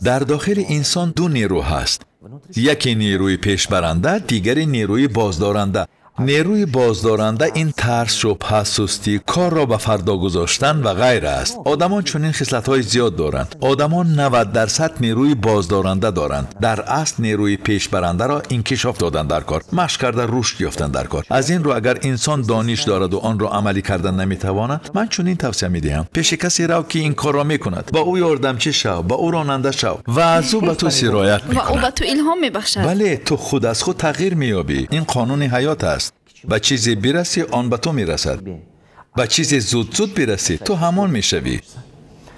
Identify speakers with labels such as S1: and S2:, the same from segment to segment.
S1: Дар дохили инсон ду нерӯ ҳаст. Яке нерӯи пешбаранда, дигаре нерӯи боздоранда. Нерӯи боздоранда ин тарс, шубҳа, сустӣ, корро ба фардо гузоштан ва ғайра аст. Одамон чунин хислатҳои зиёд доранд. Одамон 90% нерӯи боздоранда доранд. Дар асл нерӯи пешбарандаро инкишоф додан дар кор, машқ карда рушд ёфтан дар кор. Аз ин рӯ агар инсон дониш дорад ва онро амалӣ кардан наметавонад, ман чунин тавсия медиҳам: пеши касе рав, ки ин корро мекунад, ба ӯ ёрдамчӣ шав, ба ӯ ронанда шав ва аз ӯ ба ту сироят мекунад
S2: ва ӯ ба ту илҳом мебахшад.
S1: Бале, ту худ аз худ тағйир меёбӣ. Ин қонуни ҳаёт аст. Ба чизе бирасӣ, он ба ту мерасад. Ба чизе зуд-зуд бирасӣ, ту ҳамон мешавӣ.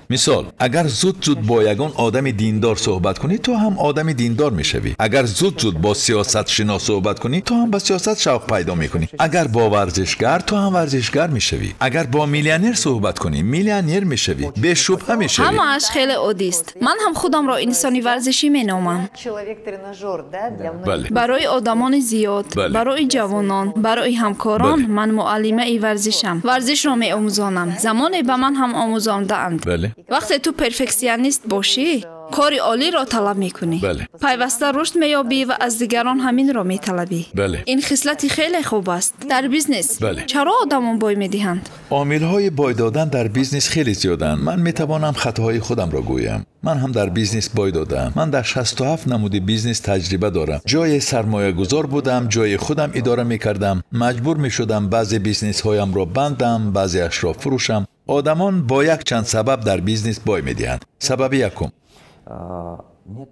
S1: Мисол, агар зуд-зуд бо ягон одами диндор суҳбат кунӣ, ту ҳам одами диндор мешавӣ. Агар зуд-зуд бо сиёсатшинос суҳбат кунӣ, ту ҳам ба сиёсат шавқ пайдо мекунӣ. Агар бо варзишгар, ту ҳам варзишгар мешавӣ. Агар бо миллионер суҳбат кунӣ, миллионер мешавӣ. Бешубҳа мешавӣ.
S2: Ҳамааш хеле оддист. Ман ҳам худамро инсони варзишӣ меномам.
S1: Бале.
S2: Барои одамони зиёд,
S1: бале,
S2: барои ҷавонон, барои ҳамкорон,
S1: бале,
S2: ман муаллимаи варзишам. Варзишро меомӯзонам. Замоне ба ман ҳам омӯзондаанд.
S1: Бале.
S2: Вақте ту перфексионист бошӣ, кори олиро талаб мекунӣ.
S1: Бале.
S2: Пайваста рушд меёбӣ ва аз дигарон ҳаминро металабӣ.
S1: Бале.
S2: Ин хислати хеле хуб аст дар бизнес.
S1: Бале.
S2: Чаро одамон бой медиҳанд?
S1: Омилҳои бой додан дар бизнес хеле зиёданд. Ман метавонам хатоҳои худамро гӯям. Ман ҳам дар бизнес бой додаам. Ман дар 67 намуди бизнес таҷриба дорам. Ҷои сармоягузор будам, ҷои худам идора мекардам. Маҷбур мешудам баъзе бизнесҳоямро бандам, баъзеашро фурӯшам. Одамон бо якчанд сабаб дар бизнес бой медиҳанд. Сабаби якум: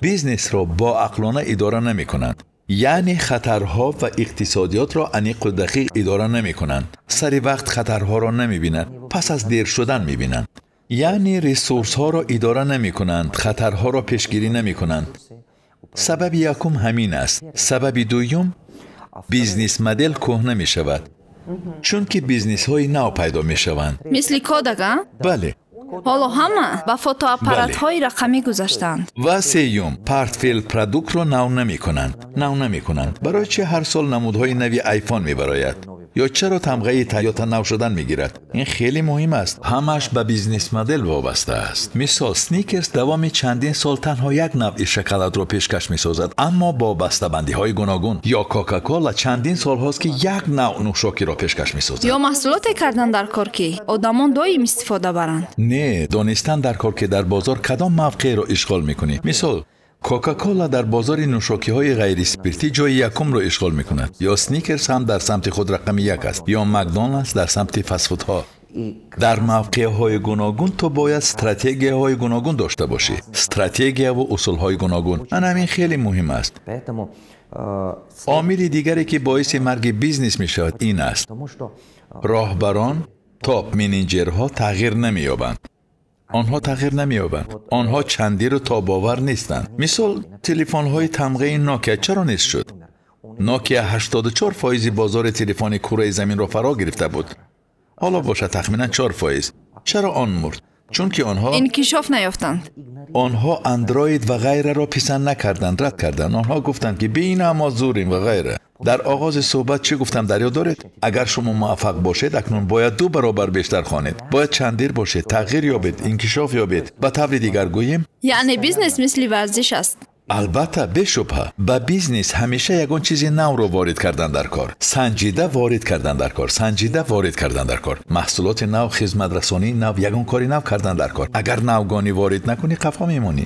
S1: бизнесро бо ақлона идора намекунанд. Яъне хатарҳо ва иқтисодиётро аниқу дақиқ идора намекунанд. Сари вақт хатарҳоро намебинанд, пас аз дер шудан мебинанд. Яъне ресурсҳоро идора намекунанд, хатарҳоро пешгирӣ намекунанд. Сабаби якум ҳамин аст. Сабаби дуюм: бизнес-модел кӯҳна мешавад, чунки бизнесҳои нав пайдо мешаванд.
S2: Мисли Кодак, а?
S1: Бале.
S2: Ҳоло ҳама ба фотоаппаратҳои рақамӣ гузаштаанд.
S1: Ва сеюм, портфел продуктро нав намекунанд. Нав намекунанд. Барои чӣ ҳар сол намудҳои нави айфон мебарояд? Ё чаро тамғаи Тойота нав шудан мегирад? Ин хеле муҳим аст. Ҳамаш ба бизнес-модел вобаста аст. Мисол, Сникерс давоми чандин сол танҳо як навъи шоколадро пешкаш месозад, аммо бо бастабандиҳои гуногун. Ё Кока-Кола чандин солҳост, ки як навъ нӯшокиро пешкаш месозад.
S2: Ё маҳсулоте кардан дар кор, ки одамон доим истифода баранд.
S1: Не, донистан дар кор, ки дар бозор кадом мавқеъро ишғол мекунӣ. Мисол, Кока-Кола дар бозори нӯшокиҳои ғайриспиртӣ ҷои якумро ишғол мекунад. Ё Сникерс ҳам дар самти худ рақами як аст, ё Макдоналдс дар самти фастфудҳо. Дар мавқеъҳои гуногун ту бояд стратегияҳои гуногун дошта бошӣ. Стратегия ва усулҳои гуногун. Ан ҳамин хеле муҳим аст. Омили дигаре, ки боиси марги бизнес мешавад, ин аст: роҳбарон, топ менеҷерҳо тағйир намеёбанд. Онҳо тағйир намеёбанд. Онҳо чандиру тобовар нестанд. Мисол, телефонҳои тамғаи Nokia чаро нест шуд? Nokia 84% бозори телефони кураи заминро фаро гирифта буд. Ҳоло бошад тахминан 4%. Чаро он мурд? Чунки онҳо
S2: инкишоф наёфтанд.
S1: Онҳо Андроид ва ғайраро писанд накарданд, рад карданд. Онҳо гуфтанд, ки бе ин мо зӯрем ва ғайра. Дар оғози суҳбат чӣ гуфтам, дар ёд доред? Агар шумо муваффақ бошед, акнун бояд 2 баробар бештар хонед. Бояд чандир бошед, тағйир ёбед, инкишоф ёбед. Ба таври дигар гӯем,
S2: яъне бизнес мисли варзиш аст.
S1: Албатта, бешубҳа, ба бизнес ҳамеша ягон чизи навро ворид кардан дар кор, санҷида ворид кардан дар кор, санҷида ворид кардан дар кор, маҳсулоти нав, хизматрасонии нав, ягон кори нав кардан дар кор. Агар навгонӣ ворид накунӣ, қафо мемонӣ.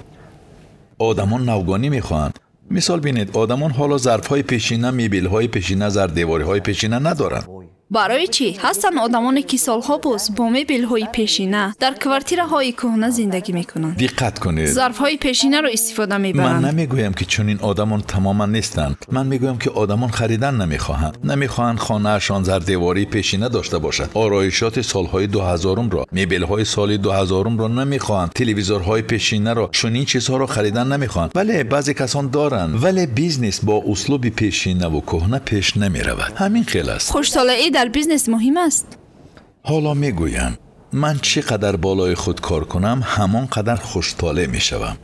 S1: Одамон навгонӣ мехоҳанд. Мисол бинед, одамон ҳоло зарфҳои пешина, мебелҳои пешина, зардевориҳои пешина надоранд.
S2: Барои чӣ? Ҳастанд одамоне, ки солҳо боз бо мебелҳои пешина дар квартираҳои кӯҳна зиндагӣ мекунанд.
S1: Диққат кунед.
S2: Зарфҳои пешинаро истифода мебаранд.
S1: Ман намегӯям, ки чунин одамон тамоман нестанд. Ман мегӯям, ки одамон харидан намехоҳанд. Намехоҳанд хонаашон зардевории пешина дошта бошад. Ороишоти солҳои 2000-ро, мебелҳои соли 2000-ро намехоҳанд, телевизорҳои пешинаро, чунин чизҳоро харидан намехоҳанд. Бале, баъзе касон доранд, вале бизнес бо услуби пешинаву кӯҳна пеш намеравад. Ҳамин хел аст.
S2: Хуштолеӣ дар бизнес муҳим аст.
S1: Ҳоло мегӯям, ман чӣ қадар болои худ кор кунам, ҳамон қадар хуштолеъ мешавам.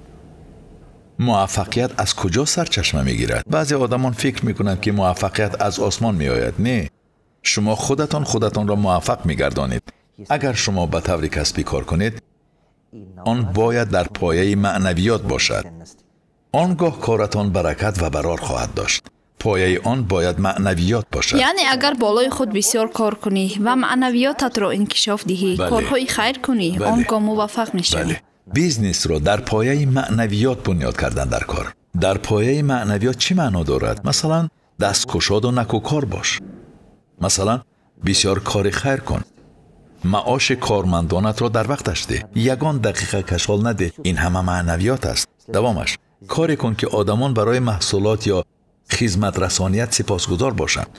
S1: Муваффақият аз куҷо сарчашма мегирад? Баъзе одамон фикр мекунанд, ки муваффақият аз осмон меояд. Не, шумо худатон худатонро муваффақ мегардонед. Агар шумо ба таври касбӣ кор кунед, Он бояд дар пояи маънавиёт бошад. Он гоҳ коратон баракат ва барор хоҳад дошт. Пояи он бояд маънавиёт бошад.
S2: Яъне агар болои худ бисёр кор кунӣ ва маънавиётатро инкишоф диҳӣ, корҳои хайр кунӣ, он гоҳ муваффақ мешавӣ.
S1: Бизнесро дар пояи маънавиёт бунёд кардан дар кор. Дар пояи маънавиёт чӣ маъно дорад? Масалан, дасткушоду накӯкор бош. Масалан, бисёр кори хайр кун. Маоши кормандонатро дар вақташ деҳ. Ягон дақиқа кашол надеҳ. Ин ҳама маънавиёт аст. Давомаш. Коре кун ки одамон барои маҳсулот ё хизматрасоният сипосгузор бошанд.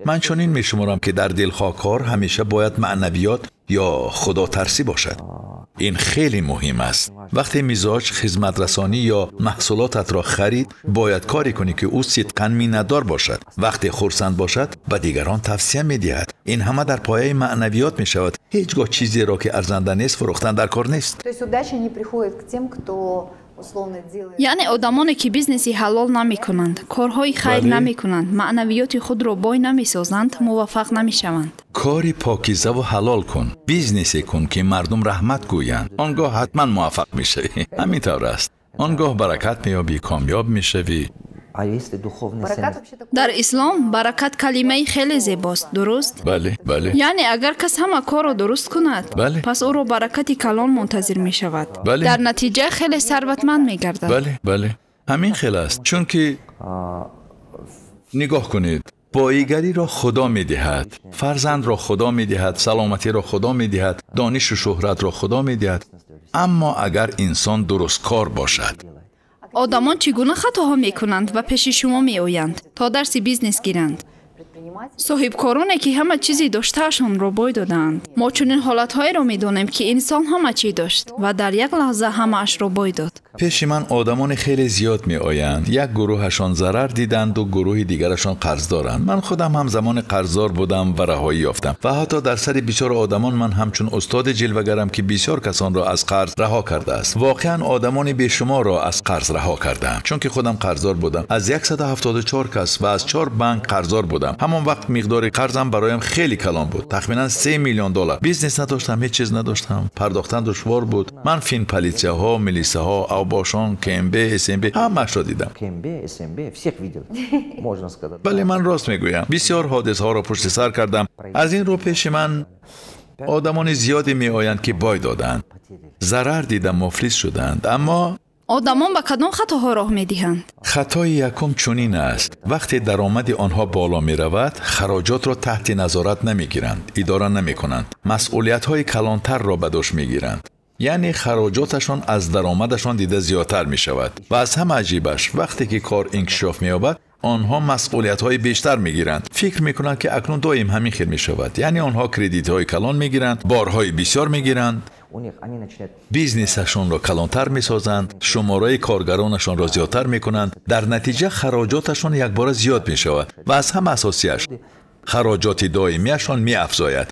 S1: Ман чунин мешуморам ки дар дилхоҳ кор ҳамеша бояд маънавиёт ё худотарсӣ бошад. Ин хеле муҳим аст. Вақте мизоҷ хизматрасонӣ ё маҳсулотатро харид, бояд коре кунӣ ки ӯ сидқан миннатдор бошад. Вақте хурсанд бошад, ба дигарон тавсия медиҳад. Ин ҳама дар пояи маънавиёт мешавад. Ҳеҷ гоҳ чизеро ки арзанда нест фурӯхтан дар кор нест.
S2: Яъне одамоне ки бизнеси ҳалол намекунанд, корҳои хайр намекунанд, маънавиёти худро бой намесозанд, муваффақ намешаванд.
S1: Кори покизаву ҳалол кун, бизнесе кун ки мардум раҳмат гӯянд. Он гоҳ ҳатман муваффақ мешавӣ. Ҳамин тавр аст. Он гоҳ баракат меёбӣ, комёб мешавӣ.
S2: Дар ислом баракат калимаи хеле зебост, дуруст?
S1: Бале, бале.
S2: Яъне агар кас ҳама корро дуруст кунад, пас ӯро баракати калон мунтазир мешавад. Дар натиҷа хеле сарватманд мегардад.
S1: Бале, бале. Ҳамин хел аст. Чунки нигоҳ кунед, боигариро Худо медиҳад, фарзандро Худо медиҳад, саломатиро Худо медиҳад, донишу шӯҳратро Худо медиҳад. Аммо агар инсон дурусткор бошад.
S2: Одамон чӣ гуна хатоҳо мекунанд ва пеши шумо меоянд то дарси бизнес гиранд? Соҳибкороне ки ҳама чизи доштаашонро бой додаанд. Мо чунин ҳолатҳоеро медонем ки инсон ҳама чӣ дошт ва дар як лаҳза ҳамаашро бой дод.
S1: Пеши ман одамони хеле зиёд меоянд. Як гурӯҳашон зарар диданд ва гурӯҳи дигарашон қарз доранд. Ман худам ҳам замони қарздор будам ва раҳоӣ ёфтам. Ва ҳатто дар сари бисёр одамон ман ҳамчун устоде ҷилвагарам ки бисёр касонро аз қарз раҳо кардааст. Воқеан одамони бешуморро аз қарз раҳо кардаам, чунки худам қарздор будам. Аз 174 кас ва аз 4 банк қарздор будам. Ҳамон вақт миқдори қарзам бароям хеле калон буд, тахминан 3 миллион доллар. Бизнес надоштам, ҳеҷ чиз надоштам. Пардохтан душвор буд. Ман финполитсияҳо, милисаҳо, авбошон, КМБ, СМБ ҳамаашро дидам. Бале, ман рост мегӯям. Бисёр ҳодисаҳоро пушти сар кардам. Аз ин рӯ пеши ман одамони зиёде меоянд ки бой доданд, зарар дида, муфлис шуданд. Аммо
S2: одамон ба кадом хатоҳо роҳ медиҳанд?
S1: Хатои якум чунин аст. Вақте даромади онҳо боло меравад, хароҷотро таҳти назорат намегиранд, идора намекунанд, масъулиятҳои калонтарро ба дӯш мегиранд. Яъне хароҷоташон аз даромадашон дида зиёдтар мешавад. Ва аз ҳама аҷибаш, вақте ки кор инкишоф меёбад, онҳо масъулиятҳои бештар мегиранд. Фикр мекунанд ки акнун доим ҳамин хел мешавад. Яъне онҳо кредитҳои калон мегиранд, борҳои бисёр мегиранд, бизнесашонро калонтар месозанд, шумораи коргаронашонро зиёдтар мекунанд. Дар натиҷа хароҷоташон якбора зиёд мешавад ва аз ҳама асосияш хароҷоти доимияшон меафзояд.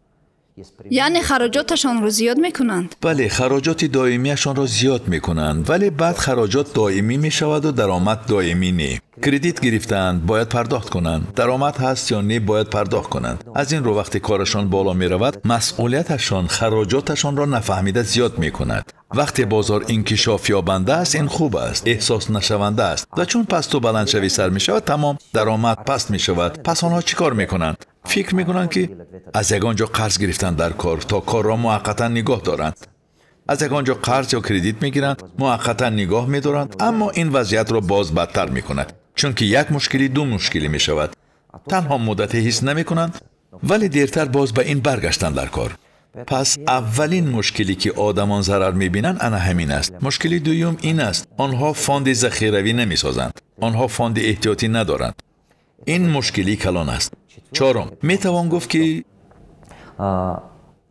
S2: Яъне хароҷоташонро зиёд мекунанд?
S1: Бале, хароҷоти доимияшонро зиёд мекунанд, вале баъд хароҷот доимӣ мешаваду даромад доимӣ не. Кредит гирифтаанд, бояд пардохт кунанд. Даромад ҳаст ё не, бояд пардохт кунанд. Аз ин рӯ вақте корашон боло меравад, масъулияташон хароҷоташонро нафаҳмида зиёд мекунад. Вақте бозор инкишоф ёбанда аст, ин хуб аст, эҳсос нашаванда аст. Ва чун пасту баландшавӣ сар мешавад, тамом даромад паст мешавад. Пас онҳо чӣ кор мекунанд? Фикр мекунанд ки аз ягон ҷо қарз гирифтан дар кор то корро муваққатан нигоҳ доранд. Аз ягон ҷо қарз ё кредит мегиранд, муваққатан нигоҳ медоранд, аммо ин вазъиятро боз бадтар мекунад, чунки як мушкилӣ ду мушкилӣ мешавад. Танҳо муддате ҳис намекунанд, вале дертар боз ба ин баргаштан дар кор. Пас аввалин мушкиле ки одамон зарар мебинанд ана ҳамин аст. Мушкили дуюм ин аст, онҳо фонди захиравӣ намесозанд, онҳо фонди эҳтиётӣ надоранд. Ин мушкили калон аст. Чорум, метавон гуфт ки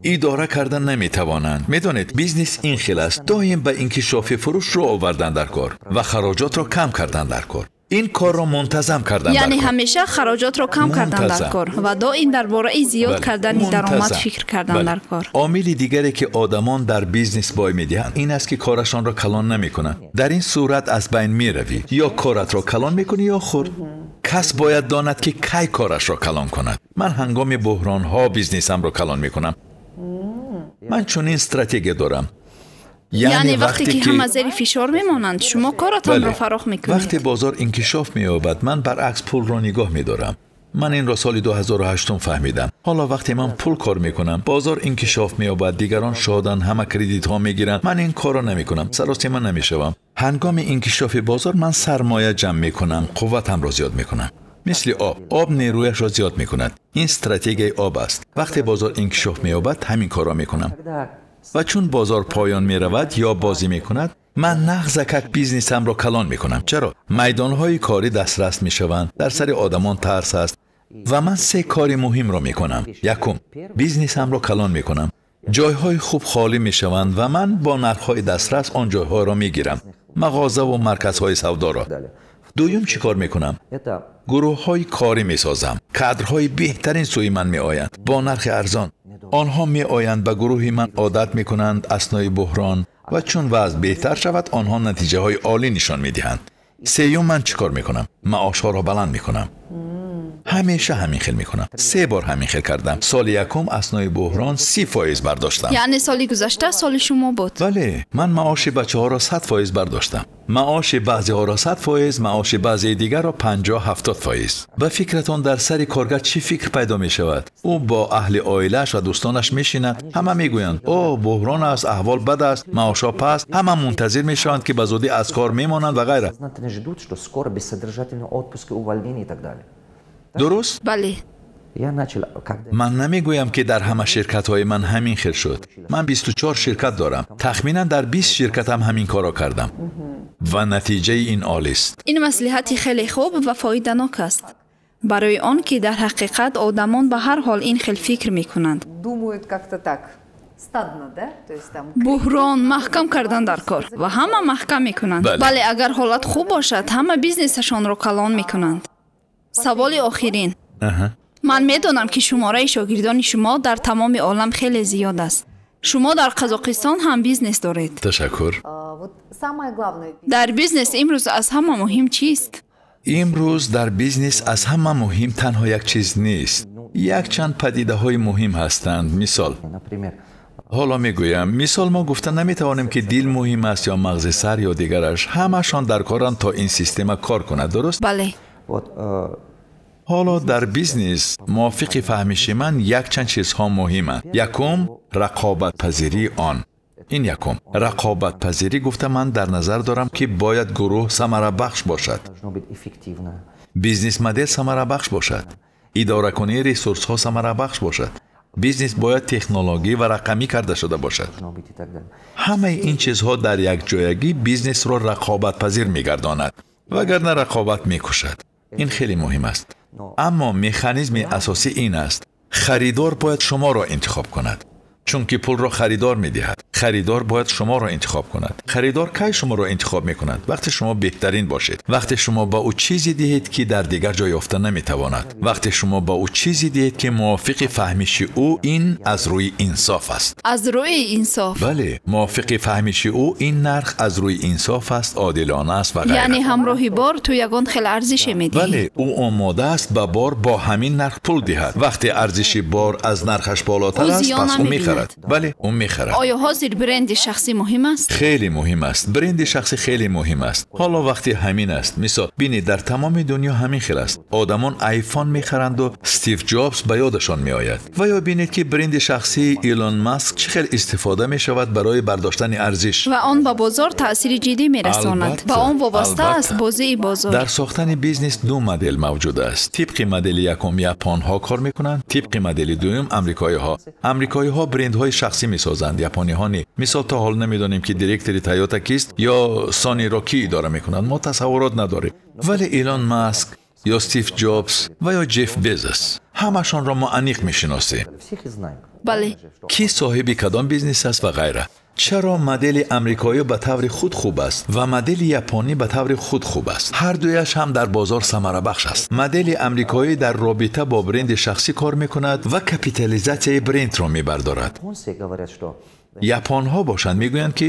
S1: идора кардан наметавонанд. Медонед, бизнес ин хел аст, доим ба инкишофи фурӯш рӯ овардан дар кор ва хароҷотро кам кардан дар кор. Ин корро мунтазам кардан дар кор.
S2: Яъне ҳамеша хароҷотро кам кардан дар кор ва доим дар бораи зиёд кардани даромад фикр кардан дар кор.
S1: Омили дигаре ки одамон дар бизнес бой медиҳанд ин аст ки корашонро калон намекунанд. Дар ин сурат аз байн меравӣ. Ё коратро калон мекунӣ ё хурд. Кас бояд донад ки кай корашро калон кунад. Ман ҳангоми буҳронҳо бизнесамро калон мекунам. Ман чунин стратегия дорам.
S2: Яъне вақте ки ҳама зери фишор мемонанд, шумо коратонро фарох мекунед.
S1: Вақте бозор инкишоф меёбад, ман баръакс пулро нигоҳ медорам. Ман инро соли 2008 фаҳмидам. Ҳоло вақте ман пул кор мекунам, бозор инкишоф меёбад, дигарон шоданд, ҳама кредитҳо мегиранд. Ман ин корро намекунам, саросема намешавам. Ҳангоми инкишофи бозор ман сармоя ҷамъ мекунам, қувватамро зиёд мекунам. Мисли об, об нерӯяшро зиёд мекунад. Ин стратегияи об аст. Вақте бозор инкишоф меёбад, ҳамин корро мекунам. Ва чун бозор поён меравад ё бозӣ мекунад, ман нағзакак бизнесамро калон мекунам. Чаро? Майдонҳои корӣ дастрас мешаванд, дар сари одамон тарс аст. Ва ман се кори муҳимро мекунам. Якум, бизнесамро калон мекунам. Ҷойҳои хуб холӣ мешаванд ва ман бо нархҳои дастрас он ҷойҳоро мегирам, мағозаву марказҳои савдоро. Дуюм, чӣ кор мекунам? Гурӯҳҳои корӣ месозам. Кадрҳои беҳтарин сӯи ман меоянд бо нархи арзон. Онҳо меоянд, ба гурӯҳи ман одат мекунанд аснои буҳрон, ва чун вазъ беҳтар шавад, онҳо натиҷаҳои олӣ нишон медиҳанд. Сеюм, ман чӣ кор мекунам? Маошҳоро баланд мекунам. Ҳамеша ҳамин хел мекунам. Се бор ҳамин хел кардам. Соли якум аснои буҳрон 30% бардоштам.
S2: Яъне соли гузашта соли шумо буд.
S1: Бале, ман маоши бачаҳоро 100% бардоштам. Маоши баъзеҳоро 100%, маоши баъзеи дигарро 50-70%. Ба фикратон дар сари коргар чӣ фикр пайдо мешавад? Ӯ бо аҳли оилааш ва дӯстонаш мешинад. Ҳама мегӯянд: о, буҳрон аст, аҳвол бад аст, маошҳо паст. Ҳама мунтазир мешаванд, ки ба зудӣ аз кор мемонанд ва ғайра. Дуруст?
S2: Бале.
S1: Ман намегӯям, ки дар ҳама ширкатҳои ман ҳамин хел шуд. Ман 24 ширкат дорам. Тахминан дар 20 ширкатам ҳамин корро кардам ва натиҷаи ин олист.
S2: Ин маслиҳати хеле хуб ва фоиданок аст, барои он ки дар ҳақиқат одамон ба ҳар ҳол ин хел фикр мекунанд. Буҳрон маҳкам кардан дар кор ва ҳама маҳкам мекунанд. Бале, агар ҳолат хуб бошад, ҳама бизнесашонро калон мекунанд. Саволи охирин. Ман медонам, ки шумораи шогирдони шумо дар тамоми олам хеле зиёд аст. Шумо дар Қазоқистон ҳам бизнес доред.
S1: Ташаккур.
S2: Дар бизнес имрӯз аз ҳама муҳим чист?
S1: Имрӯз дар бизнес аз ҳама муҳим танҳо як чиз нест. Якчанд падидаҳои муҳим ҳастанд. Мисол, ҳоло мегӯям, мисол мо гуфта наметавонем, ки дил муҳим аст ё мағзи сар ё дигараш. Ҳамашон дар коранд то ин система кор кунад, дуруст?
S2: Бале.
S1: Ҳоло дар бизнес мувофиқи фаҳмиши ман якчанд чизҳо муҳиманд. Якум, рақобатпазирии он. Ин якум. Рақобатпазирӣ гуфта ман дар назар дорам, ки бояд гурӯҳ самарабахш бошад, бизнес-модел самарабахш бошад, идоракунии ресурсҳо самарабахш бошад, бизнес бояд технологӣ ва рақамӣ карда шуда бошад. Ҳамаи ин чизҳо дар якҷоягӣ бизнесро рақобатпазир мегардонад, вагарна рақобат мекушад. Ин хеле муҳим аст. Аммо механизми асосӣ ин аст: харидор бояд шуморо интихоб кунад, чунки пулро харидор медиҳад. Харидор бояд шуморо интихоб кунад. Харидор кай шуморо интихоб мекунад? Вақте шумо беҳтарин бошед, вақте шумо ба ӯ чизе диҳед, ки дар дигар ҷой ёфта наметавонад, вақте шумо ба ӯ чизе диҳед, ки мувофиқи фаҳмиши ӯ ин аз рӯи инсоф аст.
S2: Аз рӯи инсоф.
S1: Бале, мувофиқи фаҳмиши ӯ ин нарх аз рӯи инсоф аст, одилона аст ва ғайра.
S2: Яъне ҳамроҳи бор ту ягон хел арзише медиҳӣ.
S1: Бале, ӯ омода аст ба бор бо ҳамин нарх пул диҳад. Вақте арзиши бор аз нархаш болотар аст, пас ӯ мехарад. Бале, ӯ мехарад.
S2: Оё ҳозир бренди шахсӣ муҳим аст?
S1: Хеле муҳим аст. Бренди шахсӣ хеле муҳим аст. Ҳоло вақти ҳамин аст. Мисол, бинед, дар тамоми дунё ҳамин хел аст. Одамон айфон мехаранду Стив Ҷобс ба ёдашон меояд. Ва ё бинед, ки бренди шахсии Илон Маск чӣ хел истифода мешавад барои бардоштани арзиш.
S2: Ва он ба бозор таъсири ҷиддӣ мерасонад. Ба он вобаста аст бозии бозор.
S1: Дар сохтани бизнес ду модел мавҷуд аст. Тибқи модели якум японҳо кор мекунанд, тибқи модели дуюм амрикоиҳо. Амрикоиҳо брендҳои шахсӣ месозанд, япониҳо не. Мисол, то ҳол намедонем, ки директори Тойота кист ё Сониро кӣ идора мекунад. Мо тасаввурот надорем. Вале Илон Маск ё Стив Ҷобс ва ё Ҷеф Безос, ҳамашонро мо аниқ мешиносем.
S2: Бале.
S1: Кӣ соҳиби кадом бизнес аст ва ғайра. Чаро модели амрикоӣ ба таври худ хуб аст ва модели японӣ ба таври худ хуб аст? Ҳар дуяш ҳам дар бозор самарабахш аст. Модели амрикоӣ дар робита бо бренди шахсӣ кор мекунад ва капитализатсияи брендро мебардорад. Японҳо бошанд мегӯянд ки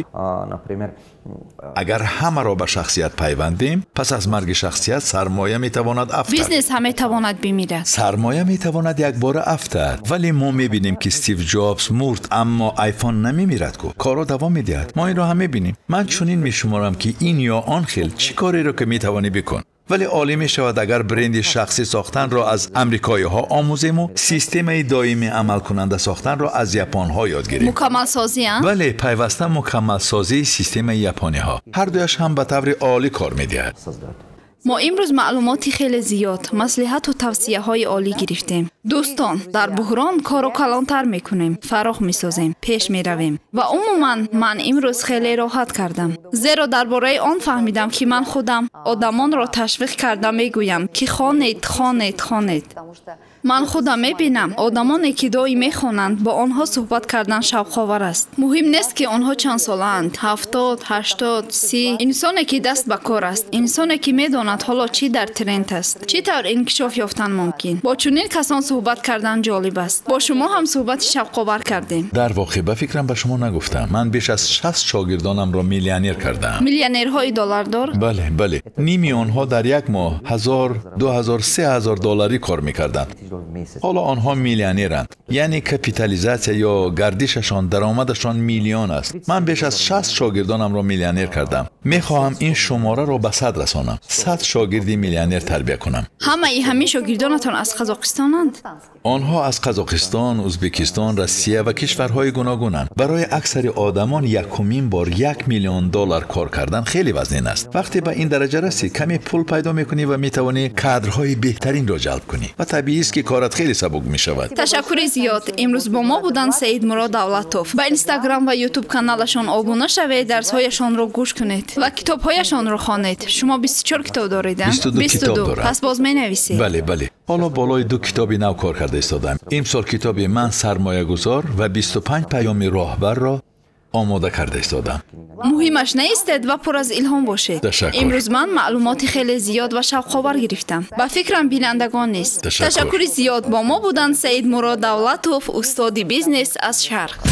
S1: агар ҳамаро ба шахсият пайвандем, пас аз марги шахсият сармоя метавонад афтад.
S2: Бизнес ҳам метавонад бимирад.
S1: Сармоя метавонад якбора афтад. Вале мо мебинем ки Стив Ҷобс мурд, аммо айфон намемирад ку. Корро давом медиҳад. Мо инро ҳам мебинем. Ман чунин мешуморам ки ин ё он хел чӣ кореро ки метавонӣ бикун. Вале олӣ мешавад агар бренди шахсӣ сохтанро аз амрикоиҳо омӯзему системаи доимӣ амалкунанда сохтанро аз японҳо ёд гирем.
S2: Мукаммалсозӣ, а?
S1: Бале, пайваста мукаммалсозии системаи япониҳо. Ҳар дуяш ҳам ба таври олӣ кор медиҳад.
S2: Мо имрӯз маълумоти хеле зиёд, маслиҳату тавсияҳои олӣ гирифтем. Дӯстон, дар буҳрон корро калонтар мекунем, фарох месозем, пеш меравем. Ва умуман ман имрӯз хеле роҳат кардам, зеро дар бораи он фаҳмидам, ки ман худам одамонро ташвиқ карда мегӯям, ки хонед, хонед, хонед. Ман худам мебинам, одамоне ки доим мехонанд, бо онҳо суҳбат кардан шавқовар аст. Муҳим нест, ки онҳо чанд солаанд, 70, 80, 30. Инсоне ки даст ба кор аст, инсоне ки медонад ҳоло чӣ дар тренд аст, чӣ тавр инкишоф ёфтан мумкин. Бо чунин касон суҳбат кардан ҷолиб аст. Бо шумо ҳам суҳбати шавқовар кардем.
S1: Дар воқеъ ба фикрам ба шумо нагуфтам. Ман беш аз 60 шогирдонамро миллионер кардаам.
S2: Миллионерҳои доллардор?
S1: Бале, бале. Ними онҳо дар як моҳ 1000, 2000, 3000 долларӣ кор мекарданд. Ҳоло онҳо миллионеранд. Яъне капитализатсия ё гардишашон, даромадашон миллион аст. Ман беш аз 60 шогирдонамро миллионер кардам. Мехоҳам ин шумораро ба 100 расонам. 100 шогирди миллионер тарбия кунам.
S2: Ҳамаи ҳамин шогирдонатон аз Қазоқистонанд?
S1: Онҳо аз Қазоқистон, Ӯзбекистон, Россия ва кишварҳои гуногунанд. Барои аксари одамон якумин бор 1 миллион доллар кор кардан хеле вазнин аст. Вақте ба ин дараҷа расӣ, каме пул пайдо мекунӣ ва метавонӣ кадрҳои беҳтаринро ҷалб кунӣ. Ва табиист ки корат хеле сабук мешавад.
S2: Ташаккури зиёд. Имрӯз бо мо буданд Саидмурод Давлатов. Ба Инстаграм ва Ютуб каналашон обуна шавед, дарсҳояшонро гӯш кунед ва китобҳояшонро хонед. Шумо 24 китоб доред,
S1: 22 китоб дорам.
S2: Пас боз менависед?
S1: Бале, бале. Ҳоло болои 2 китоби нав кор карда истодам. Имсол китоби ман сармоягузор ва 25 паёми роҳбарро омода карда истодам.
S2: Муҳимаш наистед ва пур аз илҳом бошед. Имрӯз ман маълумоти хеле зиёд ва шавқовар гирифтам. Ба фикрам бинандагон нест. Ташаккури зиёд. Бо мо буданд Саидмурод Давлатов, устоди бизнес аз Шарқ.